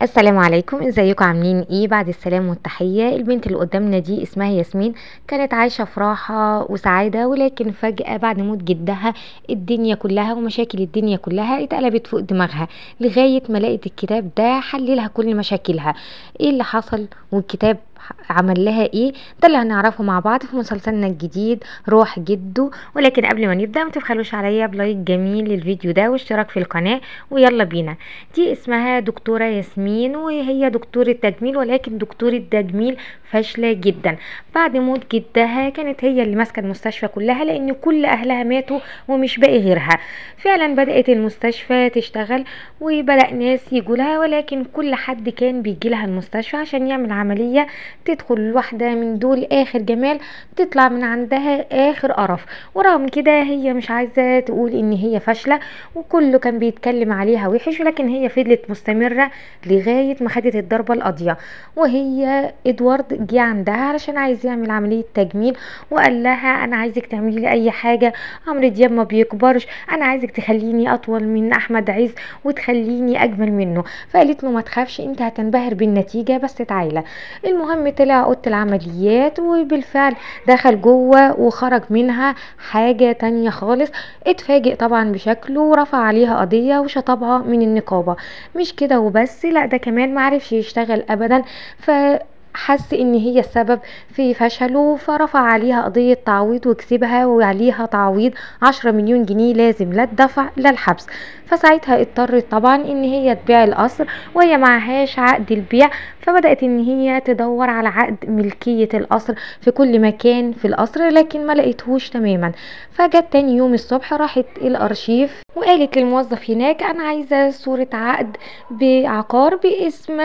السلام عليكم، ازيكم؟ عاملين ايه؟ بعد السلام والتحية. البنت اللي قدامنا دي اسمها ياسمين، كانت عايشة في راحة وسعادة، ولكن فجأة بعد موت جدها الدنيا كلها ومشاكل الدنيا كلها اتقلبت فوق دماغها، لغاية ما لقت الكتاب ده حللها كل مشاكلها. ايه اللي حصل والكتاب عمل لها ايه؟ ده اللي هنعرفه مع بعض في مسلسلنا الجديد روح جدو. ولكن قبل ما نبدأ ما تبخلوش عليا ب like جميل للفيديو ده واشتراك في القناة، ويلا بينا. دي اسمها دكتورة ياسمين، وهي دكتورة تجميل، ولكن دكتورة تجميل فاشلة جدا. بعد موت جدها كانت هي اللي ماسكة المستشفى كلها، لان كل اهلها ماتوا ومش باقي غيرها. فعلا بدأت المستشفى تشتغل وبدأ ناس يجولها، ولكن كل حد كان بيجيلها المستشفى عشان يعمل عملية تدخل واحدة من دول اخر جمال، تطلع من عندها اخر قرف. ورغم كده هي مش عايزة تقول ان هي فاشلة، وكله كان بيتكلم عليها وحش، ولكن هي فضلت مستمرة لغاية ما خدت الضربة القاضية. وهي ادوارد جه عندها علشان عايز يعمل عملية تجميل، وقال لها انا عايزك تعملي لي اي حاجة، عمرو دياب ما بيكبرش، انا عايزك تخليني اطول من احمد عز وتخليني اجمل منه. فقالت له ما تخافش، انت هتنبهر بالنتيجة، بس تعالى. المهم طلع اوضة العمليات، وبالفعل دخل جوه وخرج منها حاجة تانية خالص. اتفاجئ طبعا بشكله ورفع عليها قضية وشطبها من النقابة. مش كده وبس، لا ده كمان معرفش يشتغل ابدا، فحس ان هي السبب في فشله، فرفع عليها قضية تعويض وكسبها، وعليها تعويض 10 مليون جنيه لازم لا الدفع لا الحبس. فساعتها اضطرت طبعا ان هي تبيع القصر، وهي معهاش عقد البيع، فبدأت ان هي تدور على عقد ملكية القصر في كل مكان في القصر، لكن ما لقيتهوش تماما. فجت تاني يوم الصبح راحت الارشيف وقالت للموظف هناك انا عايزة صورة عقد بعقار باسم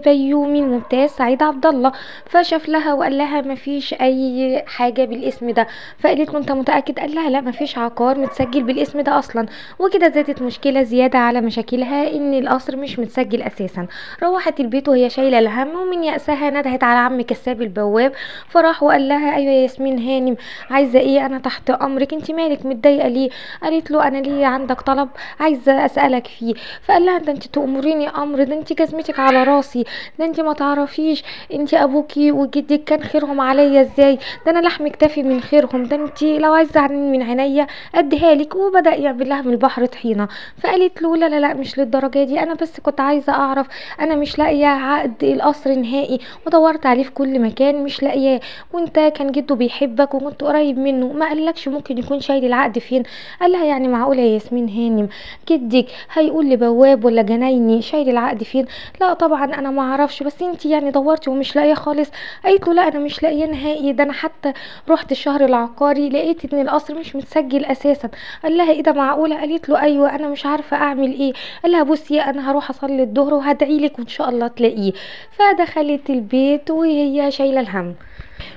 بيومي الممتاز سعيد عبد الله. فشاف لها وقال لها مفيش اي حاجة بالاسم ده. فقالت له انت متأكد؟ قال لها لا، مفيش عقار متسجل بالاسم ده اصلا. وكده زادت مشكلة زيادة على مشاكلها ان القصر مش متسجل اساسا. روحت البيت وهي شايلة الهم، ومن يأسها ندهت على عم كساب البواب، فراح وقال لها ايوه يا ياسمين هانم، عايزة ايه؟ انا تحت امرك، انت مالك متضايقة ليه؟ قالت له انا ليه عندك طلب عايزة اسألك فيه. فقال لها ده انت تأمريني امر، ده انت جزمتك على راسي، ده انت ما تعرفيش انت ابوكي وجدك كان خيرهم عليا ازاي، ده انا لحم اكتفي من خيرهم، ده انت لو عايزه من عينيا اديها لك. وبدا يعمل لها من البحر طحينه. فقالت له لا لا لا، مش للدرجة دي، انا بس كنت عايزه اعرف، انا مش لاقيه عقد القصر نهائي، ودورت عليه في كل مكان مش لاقياه، وانت كان جده بيحبك وكنت قريب منه، ما قالكش ممكن يكون شايل العقد فين؟ قال لها يعني معقولة يا ياسمين هانم جدك هيقول لبواب ولا جنايني شايل العقد فين؟ لا طبعا انا ما اعرفش، بس انت يعني دورتي ومش لاقيه خالص؟ قالت له لا انا مش لاقيه نهائي، ده انا حتى رحت الشهر العقاري لقيت ان القصر مش متسجل اساسا. قال لها ايه ده معقولة؟ قالت له ايوه، انا مش عارفه اعمل ايه. قال لها بصي انا هروح اصلي الظهر وهدعي لك وان شاء الله تلاقيه. فدخلت البيت وهي شايله الهم.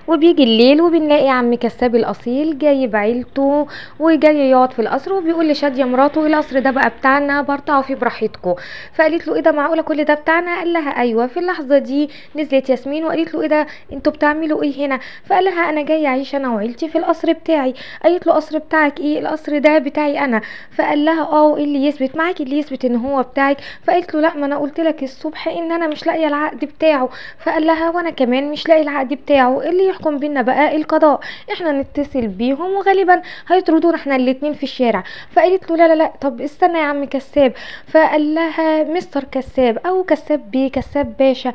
وبيجي الليل وبنلاقي عم كساب الاصيل جايب عيلته وجاي يقعد في القصر، وبيقول لشاديه مراته القصر ده بقى بتاعنا، برطعوا فيه براحتكم. فقالت له ايه ده معقولة كل ده بتاعنا؟ قال لها ايوه. في اللحظة دي نزلت ياسمين وقالت له ايه ده انتوا بتعملوا ايه هنا؟ فقال لها انا جاية اعيش انا وعيلتي في القصر بتاعي. قالت له قصر بتاعك ايه؟ القصر ده بتاعي انا. فقال لها اه وايه اللي يثبت معاك؟ اللي يثبت ان هو بتاعك؟ فقالت له لا، ما انا قلت لك الصبح ان انا مش لاقيه العقد بتاعه. فقال لها وانا كمان مش لاقي العقد بتاعه، اللي يحكم بينا بقى القضاء، احنا نتصل بيهم وغالبا هيطردونا احنا الاتنين في الشارع. فقالت له لا لا لا، طب استنى يا عم كساب. فقال لها مستر كساب او كساب بيه كساب باشا،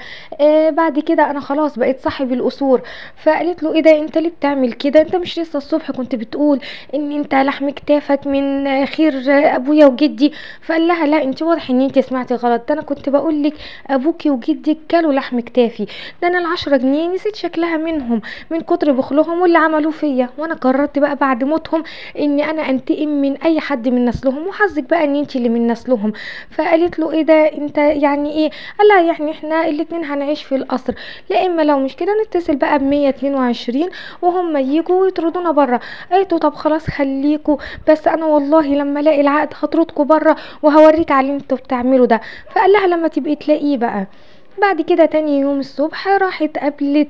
بعد كده انا خلاص بقيت صاحب القصور. فقالت له ايه ده انت ليه بتعمل كده؟ انت مش لسه الصبح كنت بتقول ان انت لحم كتافك من خير ابويا وجدي؟ فقال لها لا، انت واضح ان انت سمعتي غلط، ده انا كنت بقول لك ابوكي وجدك كلوا لحم كتافي، ده انا ال10 جنيه نسيت شكلها منهم من كتر بخلهم واللي عملوه فيا، وانا قررت بقى بعد موتهم ان انا انتقم من اي حد من نسلهم، وحظك بقى ان انت اللي من نسلهم. فقالت له ايه ده انت يعني ايه؟ قال لها يعني احنا الاتنين هنعيش في القصر، لا اما لو مش كده نتصل بقى ب 122 وهم يجوا ويطردونا بره. قالت له طب خلاص خليكوا، بس انا والله لما الاقي العقد هطردكوا بره وهوريك على اللي انتوا بتعملوا ده. فقال لها لما تبقي تلاقيه بقى. بعد كده تاني يوم الصبح راحت قابلت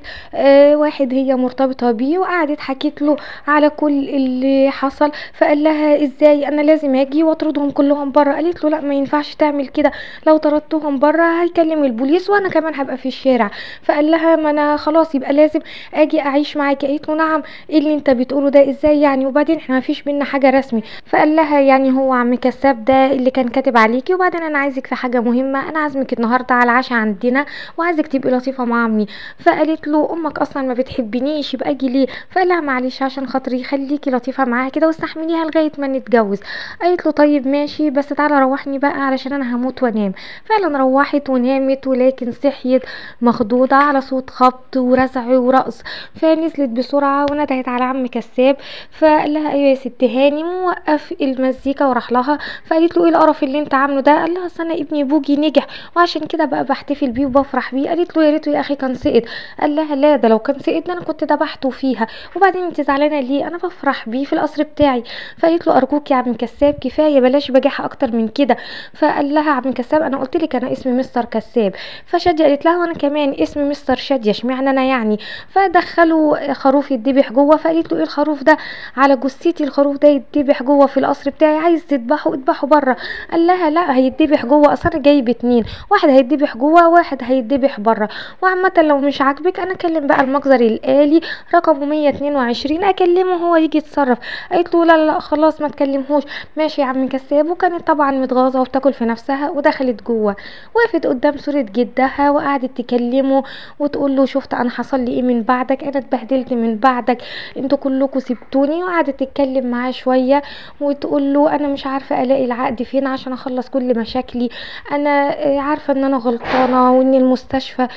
واحد هي مرتبطة بيه، وقعدت حكيت له على كل اللي حصل. فقال لها ازاي انا لازم اجي واطردهم كلهم بره؟ قالت له لا ما ينفعش تعمل كده، لو طردتهم بره هيكلم البوليس وانا كمان هبقى في الشارع. فقال لها ما انا خلاص يبقى لازم اجي اعيش معاكي. قالت له نعم، ايه اللي انت بتقوله ده، ازاي يعني؟ وبعدين احنا ما فيش بينا حاجة رسمي. فقال لها يعني هو عم كساب ده اللي كان كاتب عليكي، وبعدين انا عايزك في حاجة مهمة، انا عازمك النهارده على العشاء عندنا وعايزك تبقي لطيفة مع عمي. فقالت له امك اصلا ما بتحبنيش يبقى اجي ليه؟ فقال لها معلش عشان خاطري خليكي لطيفة معاها كده واستحمليها لغاية ما نتجوز. قالت له طيب ماشي، بس تعالى روحني بقى علشان انا هموت وانام. فعلا روحت ونامت، ولكن صحيت مخضوضه على صوت خبط ورزع ورقص. فنزلت بسرعة وندهت على عم كساب. فقال لها ايوه يا ست هاني، وقف المزيكا وراح لها. فقالت له ايه القرف اللي انت عامله ده؟ قال لها اصل انا ابني بوجي نجح وعشان كده بقى بحتفل بيه وبفرح بيه. قالت له يا ريته يا اخي كان سقط. قال لها لا، ده لو كان سقط انا كنت ذبحته فيها، وبعدين انت زعلانة ليه؟ انا بفرح بيه في القصر بتاعي. فقالت له ارجوك يا عم كساب كفاية، بلاش بجاحه اكتر من كده. فقال لها عم كساب انا قلت لك انا اسمي مستر كساب. فشاديه قالت لها وانا كمان اسمي مستر شاديه، اشمعنى انا يعني؟ فدخلوا خروف يتذبح جوه. فقالت له ايه الخروف ده؟ على جثتي الخروف ده يتذبح جوه في القصر بتاعي، عايز تذبحه اذبحه بره. قال لها لا هيتذبح جوه، اصل انا جايب 2، واحد هيتذبح جوه واحد هيتذبح بره، وعامة لو مش عاجبك انا اكلم بقى المجزر الالي رقمه 122 اكلمه هو يجي يتصرف. قالت له لا لا خلاص ما تكلمهوش، ماشي يا عم كساب. وكانت طبعا متغاظه وبتاكل في نفسها، ودخلت جوه وقفت قدام صوره جدها وقعدت تكلمه وتقول له شفت انا حصل لي ايه من بعدك، انا اتبهدلت من بعدك، انتوا كلكم سبتوني. وقعدت تتكلم معاه شوية وتقول له انا مش عارفه الاقي العقد فين عشان اخلص كل مشاكلي، انا عارفه ان انا غلطانة وان المستشفى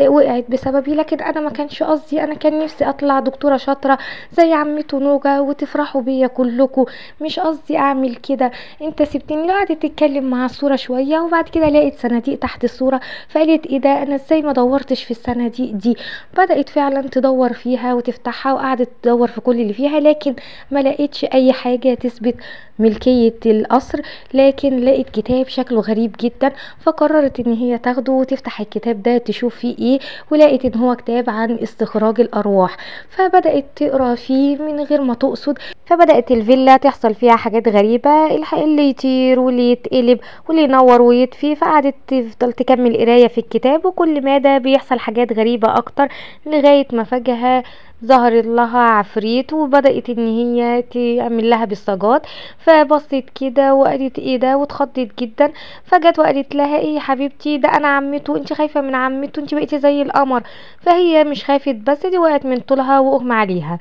وقعت بسببي، لكن انا ما كانش قصدي، انا كان نفسي اطلع دكتورة شاطرة زي عمته نوجه وتفرحوا بيا كلكم، مش قصدي اعمل كده، انت سبتني. قعدت تتكلم مع الصورة شوية، وبعد كده لقيت صناديق تحت الصورة، فقالت ايه ده، انا ازاي ما دورتش في الصناديق دي؟ بدات فعلا تدور فيها وتفتحها، وقعدت تدور في كل اللي فيها، لكن ما لقيتش اي حاجة تثبت ملكية القصر، لكن لقيت كتاب شكله غريب جدا، فقررت ان هي تاخده وتفتح الكتاب ده تشوف فيه ايه، ولقيت ان هو كتاب عن استخراج الارواح، فبدات تقرا فيه من غير ما تقصد. فبدات الفيلا تحصل فيها حاجات غريبة، اللي يطير واللي يتقلب واللي ينور ويطفي، فقعدت تفضل تكمل قرايه في الكتاب، وكل مادة بيحصل حاجات غريبة اكتر، لغاية ما فجأة ظهرت لها عفريت وبدأت ان هي تعمل لها بالصاجات. فبصت كده وقالت ايه ده، واتخضت جدا. فجت وقالت لها ايه يا حبيبتي، ده انا عمته، انت خايفة من عمته، انت بقيتي زي القمر. فهي مش خافت، بس دي وقعت من طولها واغمى عليها.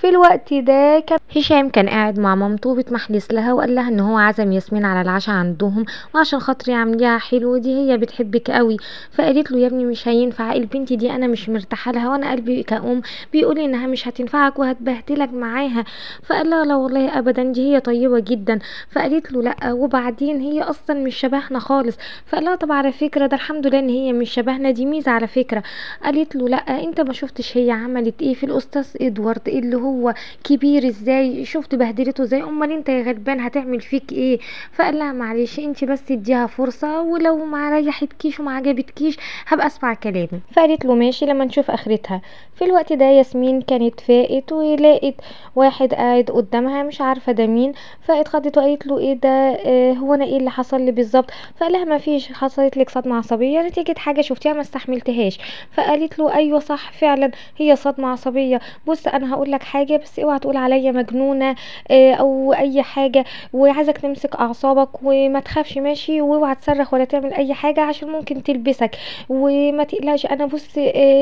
في الوقت ده كان هشام كان قاعد مع مامته بتمحلس لها، وقال لها ان هو عزم ياسمين على العشاء عندهم وعشان خاطري عامليها حلو، دي هي بتحبك قوي. فقالت له يا ابني مش هينفع، البنت دي انا مش مرتاحة لها، وانا قلبي كأم بيقول انها مش هتنفعك وهتبهدلك معاها. فقال لها لا والله ابدا، دي هي طيبة جدا. فقالت له لا، وبعدين هي اصلا مش شبهنا خالص. فقال لها طب على فكرة ده الحمد لله ان هي مش شبهنا، دي ميزة على فكرة. قالت له لا، انت ما شفتش هي عملت ايه في الاستاذ ادوارد اللي هو كبير ازاي، شفت بهدلته ازاي، امال انت يا غلبان هتعمل فيك ايه؟ فقال لها معلش انت بس اديها فرصة، ولو ما ريحتكيش وما عجبتكيش هبقى اسمع كلامي. فقالت له ماشي لما نشوف اخرتها. في الوقت ده ياسمين كانت فاقت ولقت واحد قاعد قدامها مش عارفه ده مين، فاتخضت وقالت له ايه ده، هو انا ايه اللي حصل لي بالظبط؟ فقال لها ما فيش، حصلت لك صدمة عصبية نتيجة حاجة شفتيها ما استحملتهاش. فقالت له ايوه صح فعلا هي صدمة عصبية، بص انا هقول لك حاجة بس اوعى تقول عليا مجنونة او اي حاجة، وعايزك تمسك اعصابك وما تخافش ماشي، واوعى تصرخ ولا تعمل اي حاجة عشان ممكن تلبسك، وما تقلقش انا بص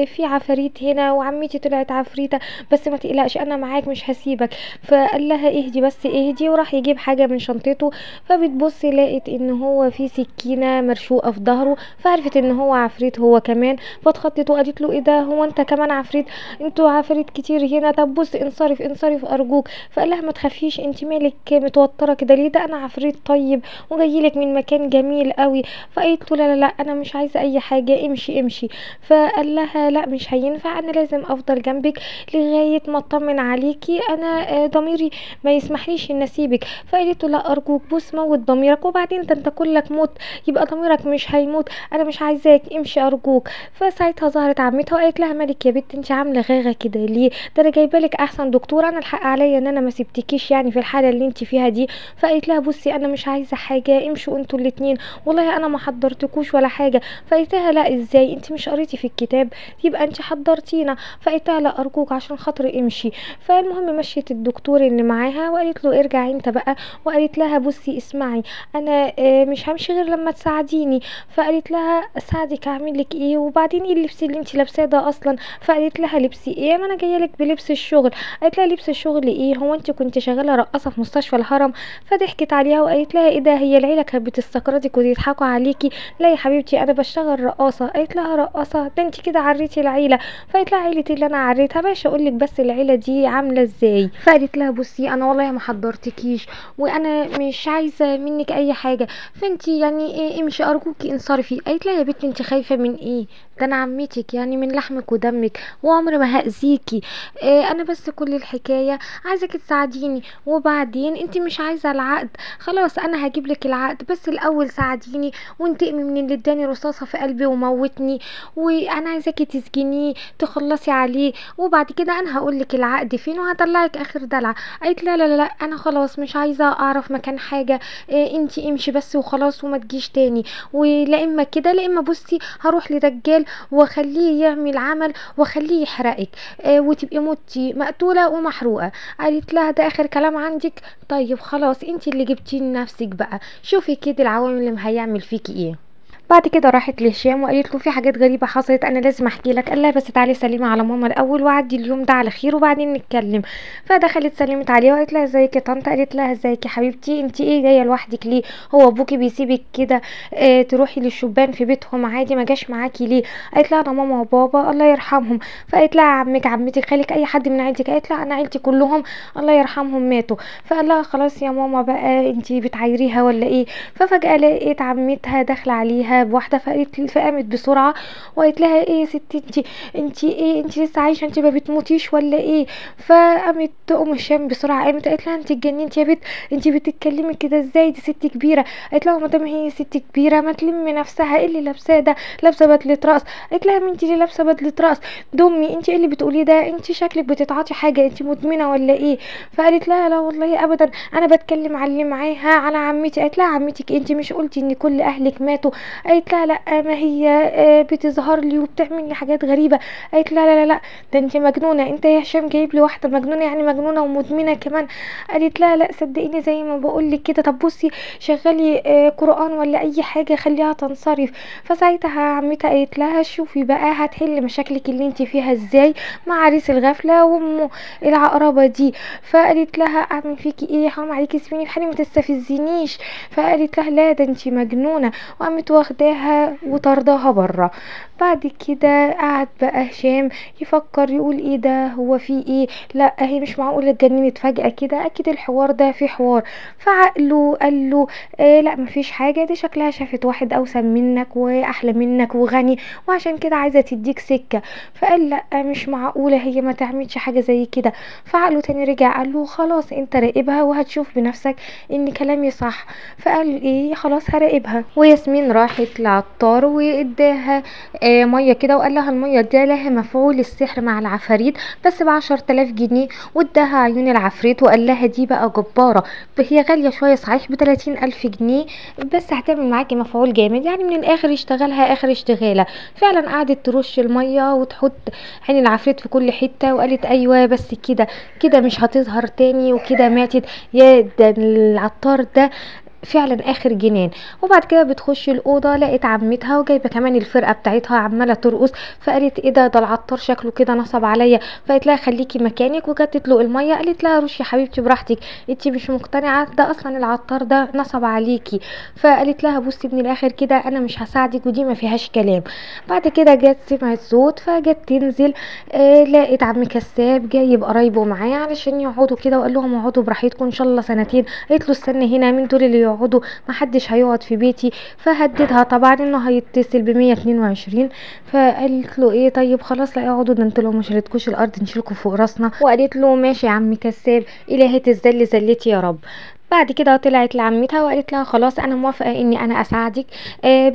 في عفاريت هنا وعمتي طلعت عفريته، بس ما تقلقش انا معاك مش هسيبك. فقال لها اهدي بس اهدي، وراح يجيب حاجة من شنطته. فبتبص لقت ان هو في سكينة مرشوقه في ظهره، فعرفت ان هو عفريت هو كمان، فاتخضت وقالت له ايه ده، هو انت كمان عفريت؟ انتوا عفاريت كتير هنا، طب بص انصرف انصرف ارجوك. فقال لها ما تخافيش، انت مالك متوترة كده ليه؟ ده انا عفريت طيب وجايلك من مكان جميل قوي. فقالت له لا لا لا انا مش عايزه اي حاجة، امشي امشي. فقال لها لا مش هينفع، انا لازم افضل جنبك لغاية ما اطمن عليكي، انا ضميري ما يسمحليش ان اسيبك. فقالت له لا ارجوك بص موت ضميرك، وبعدين ده انت كلك موت يبقى ضميرك مش هيموت، انا مش عايزاك امشي ارجوك. فساعتها ظهرت عمتها وقالت لها مالك يا بنت، انت عامله غاغه كده ليه؟ ده انا جايبه لك احسن دكتور، انا الحق عليا ان انا ما سبتكيش يعني في الحالة اللي انت فيها دي. فقالت لها بصي انا مش عايزه حاجة، امشوا انتوا الاتنين، والله انا ما حضرتكوش ولا حاجة. فقالت لها لا ازاي، انت مش قريتي في الكتاب يبقى انت حضرتينا. فقالت لها لا ارجوك عشان خاطري امشي. فالمهم مشيت الدكتور اللي معاها وقالت له ارجع انت بقى، وقالت لها بصي اسمعي انا مش همشي غير لما تساعديني. فقالت لها اساعدك اعمل لك ايه؟ وبعدين ايه اللبس اللي انت لابساه ده اصلا؟ فقالت لها لبسي ايه؟ ما انا جاية لك بلبس الشغل. قالت لها لبس الشغل ايه؟ هو انت كنت شغالة رقاصه في مستشفى الهرم؟ فضحكت عليها وقالت لها ايه ده، هي العيلة كانت بتستقرضك ويضحكوا عليكي؟ لا يا حبيبتي انا بشتغل رقاصه. قالت لها رقاصه؟ ده انت كده عريتي العيلة. فقالت لها عيلتي اللي انا عريتها؟ باش اقول لك بس العيلة دي عامله ازاي. فقالت لها بصي انا والله ما حضرتكيش وانا مش عايزه منك اي حاجة، فانت يعني ايه امشي ارجوكي انصرفي. قالت لها يا بنتي انت خايفة من ايه؟ ده انا عمتك يعني من لحمك ودمك وعمري ما هاذيكي، إيه انا بس كل الحكاية عايزاكي تساعديني، وبعدين انت مش عايزه العقد خلاص انا هجيب لك العقد، بس الاول ساعديني وانتقمي من اللي اداني رصاصة في قلبي وموتني، وانا عايزاكي تسجنيه تخلصي عليه، وبعد كده انا هقول لك العقد فين وهطلعك اخر دلع. قالت لا لا لا انا خلاص مش عايزه اعرف مكان حاجة، إيه انت امشي بس وخلاص وما تجيش تاني، ولا اما كده لا اما بصي هروح لدجال واخليه يعمل عمل واخليه يحرقك، إيه وتبقي موتي مقتوله ومحروقه. قالت لها ده اخر كلام عندك؟ طيب خلاص انت اللي جبتيه لنفسك بقى، شوفي كده العوامل اللي هيعمل فيكي ايه. بعد كده راحت لهشام وقالت له في حاجات غريبة حصلت انا لازم احكي لك. قال لها بس تعالي سلمي على ماما الاول وعدي اليوم ده على خير وبعدين نتكلم. فدخلت سلمت عليها وقالت لها ازيك يا طنط؟ قالت لها ازيك يا حبيبتي، انت ايه جاية لوحدك ليه؟ هو ابوكي بيسيبك كده اه تروحي للشبان في بيتهم عادي، ما جاش معاكي ليه؟ قالت لها انا ماما وبابا الله يرحمهم. فقالت لها عمك عمتك خالك اي حد من عيلتك؟ قالت لها انا عيلتي كلهم الله يرحمهم ماتوا. فقال لها خلاص يا ماما بقى انت بتعايريها ولا ايه؟ ففجاه لقيت عمتها داخله عليها بواحدة، فقالت فقامت بسرعة وقالت لها ايه يا ستي انت ايه انت لسه عايشه، انت ما بتموتيش ولا ايه؟ فقامت ام هشام بسرعة قامت قالت لها انت اتجننتي يا بنت، انت بتتكلمي كده ازاي؟ دي ست كبيرة. قالت لها ما دام هي ست كبيرة ما تلم نفسها، ايه اللي لابساه ده؟ لابسه بدله راس. قالت لها انت ليه لابسه بدله راس؟ دمي انت ايه اللي بتقوليه ده؟ انت شكلك بتتعاطي حاجة، انت مدمنه ولا ايه؟ فقالت لها لا والله ابدا، انا بتكلم على اللي معاها على عمتي. قالت لها عمتك انت مش قلتي ان كل اهلك ماتوا؟ قالت لها لا ما هي بتظهر لي وبتعمل لي حاجات غريبة. قالت لا لا لا ده انت مجنونة، انت يا هشام جايب لي واحدة مجنونة، يعني مجنونة ومدمنه كمان. قالت لا لا صدقيني زي ما بقول لك كده، طب بصي شغلي قران ولا اي حاجة خليها تنصرف. فساعتها عمتها قالت لها شوفي بقى هتحل مشاكلك اللي انت فيها ازاي مع عريس الغفلة وامه العقربه دي. فقالت لها اعمل فيكي ايه؟ حرام عليكي سيبيني في حالي ما تستفزنيش. فقالت لها لا ده انت مجنونة، وقامت واخداها وطرداها بره. بعد كده قعد بقى هشام يفكر يقول ايه ده، هو في ايه؟ لا هي مش معقولة اتجننت فجاة كده، اكيد الحوار ده في حوار. فعقله قال له لا مفيش حاجة، دي شكلها شافت واحد اوسم منك واحلى منك وغني وعشان كده عايزه تديك سكة. فقال لا مش معقولة هي ما تعملش حاجة زي كده. فعقله تاني رجع قال له خلاص انت راقبها وهتشوف بنفسك ان كلامي صح. فقال ايه خلاص هراقبها. وياسمين راحت لعطار واداها مية كده وقال لها المية دي لها مفعول السحر مع العفاريت بس ب10,000 جنيه، واداها عيون العفريت وقال لها دي بقى جبارة، هي غالية شوية صحيح ب30,000 جنيه بس هتعمل معاكي مفعول جامد، يعني من الاخر اشتغلها اخر اشتغاله. فعلا قعدت ترش المية وتحط عين العفريت في كل حتة وقالت ايوه بس كده كده مش هتظهر تاني وكده ماتت. يا ده العطار ده فعلا اخر جنان. وبعد كده بتخش الاوضة لقت عمتها وجايبه كمان الفرقة بتاعتها عماله ترقص، فقالت ايه ده العطار شكله كده نصب عليا. فقالت لها خليكي مكانك، وجت تطلق المية قالت لها رشي يا حبيبتي براحتك، انتي مش مقتنعة ده اصلا العطار ده نصب عليكي. فقالت لها بصي من الاخر كده انا مش هساعدك ودي ما فيهاش كلام. بعد كده جت سمعت صوت فجت تنزل، لقت عم كساب جايب قرايبه معاه علشان يقعدوا كده، وقال لهم اقعدوا براحتكم ان شاء الله سنتين. قالت له استنى هنا، مين دول اللي يقعدوا؟ محدش هيقعد في بيتي. فهددها طبعا انه هيتصل ب 122. فقالت له ايه طيب خلاص لا اقعدوا، ده انتوا لو ما شالتكوش الارض نشيلكوا فوق راسنا. وقالت له ماشي يا عم كساب، الهي تذل زلتي يا رب. بعد كده طلعت لعمتها وقالت لها خلاص انا موافقة اني انا اساعدك،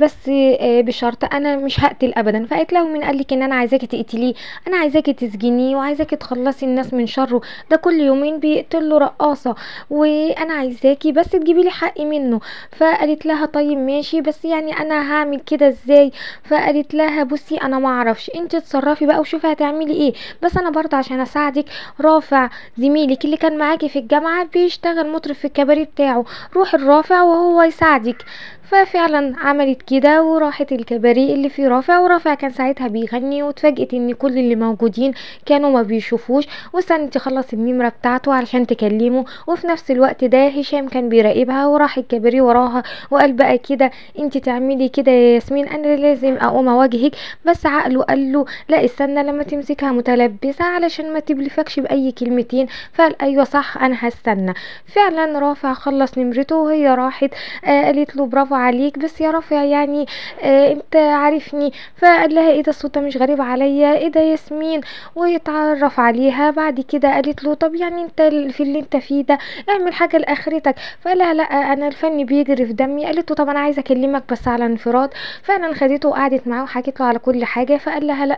بس بشرط انا مش هقتل ابدا. فقالت له مين قال لك ان انا عايزاكي تقتليه؟ انا عايزاكي تسجنيه وعايزاكي تخلصي الناس من شره، ده كل يومين بيقتل له رقاصه، وانا عايزاكي بس تجيبي لي حقي منه. فقالت لها طيب ماشي، بس يعني انا هعمل كده ازاي؟ فقالت لها بصي انا ما اعرفش، انت اتصرفي بقى وشوفي هتعملي ايه، بس انا برضه عشان اساعدك رافع زميلك اللي كان معاكي في الجامعة بيشتغل مطرب في الكباريه بتاعه، روح الرافع وهو يساعدك. ففعلا عملت كده وراحت الكباريه اللي فيه رافع، ورافع كان ساعتها بيغني، واتفاجئت ان كل اللي موجودين كانوا ما بيشوفوش، واستنت تخلص النمرة بتاعته علشان تكلمه. وفي نفس الوقت ده هشام كان بيراقبها وراح الكباريه وراها وقال بقى كده انت تعملي كده يا ياسمين، انا لازم اقوم اواجهك. بس عقله قال له لا استنى لما تمسكها متلبسه علشان ما تبلفكش باي كلمتين. فقال ايوه صح انا هستنى. فعلا رافع خلص نمرته وهي راحت، قالت له برافو عليك، بس يا رافع يعني انت عارفني. فقال لها ايه ده الصوت ده مش غريب عليا، ايه ده ياسمين؟ ويتعرف عليها. بعد كده قالت له طب يعني انت في اللي انت فيه ده اعمل حاجة لاخرتك. فقال لها لا انا الفن بيجري في دمي. قالت له طب انا عايزه اكلمك بس على انفراد. فعلا خدته وقعدت معاه وحكت له على كل حاجة. فقال لها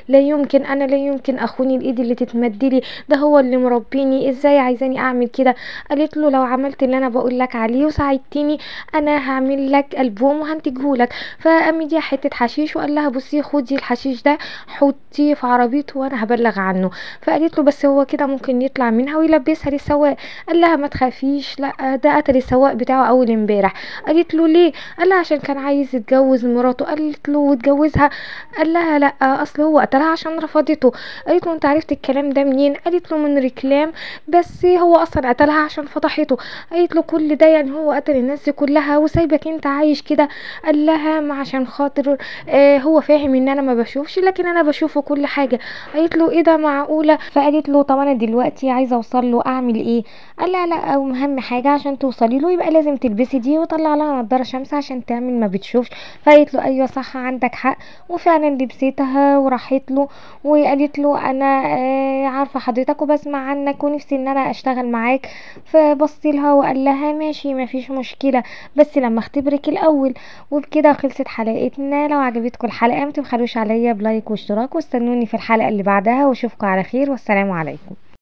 لا يمكن، انا لا يمكن اخوني الايد اللي تتمدلي، ده هو اللي مربيني، ازاي عايزاني اعمل كده؟ قالت له لو عملت اللي انا بقول لك عليه وساعدتني انا هعمل لك البوم وهنتجهولك. فقام مديها حتة حشيش وقال لها بصي خدي الحشيش ده حطيه في عربيته وانا هبلغ عنه. فقالت له بس هو كده ممكن يطلع منها ويلبسها للسواق. قال لها ما تخافيش، لا ده قتل السواق بتاعه اول امبارح. قالت له ليه؟ قال لها عشان كان عايز يتجوز مراته. قالت له وتجوزها؟ قال لها لا اصل هو قتلها عشان رفضته. قالت له انت عرفت الكلام ده منين؟ قالت له من ريكلام، بس هو اصلا قتلها عشان فضحته. قالت له كل ده يعني هو قتل الناس كلها وسايبك انت عايش كده؟ قال لها ما عشان خاطر هو فاهم ان انا ما بشوفش لكن انا بشوفه كل حاجة. قالت له ايه ده معقولة؟ فقالت له طب انا دلوقتي عايزه اوصل له اعمل ايه؟ قال لها لا اهم حاجة عشان توصلي له يبقى لازم تلبسي دي، وطلع لها نضاره شمس عشان تعمل ما بتشوفش. فقالت له ايوه صح عندك حق. وفعلا لبستها وراحت له وقالت له انا عارفه حضرتك وبسمع عنك ونفسي ان انا اشتغل معاك. فبص لها وقال لها ماشي ما فيش مشكلة بس لما اختبرك الاول. وبكده خلصت حلقتنا. لو عجبتكم الحلقة ما تبخلوش عليا ب like واشتراك، واستنوني في الحلقة اللي بعدها، واشوفكم على خير والسلام عليكم.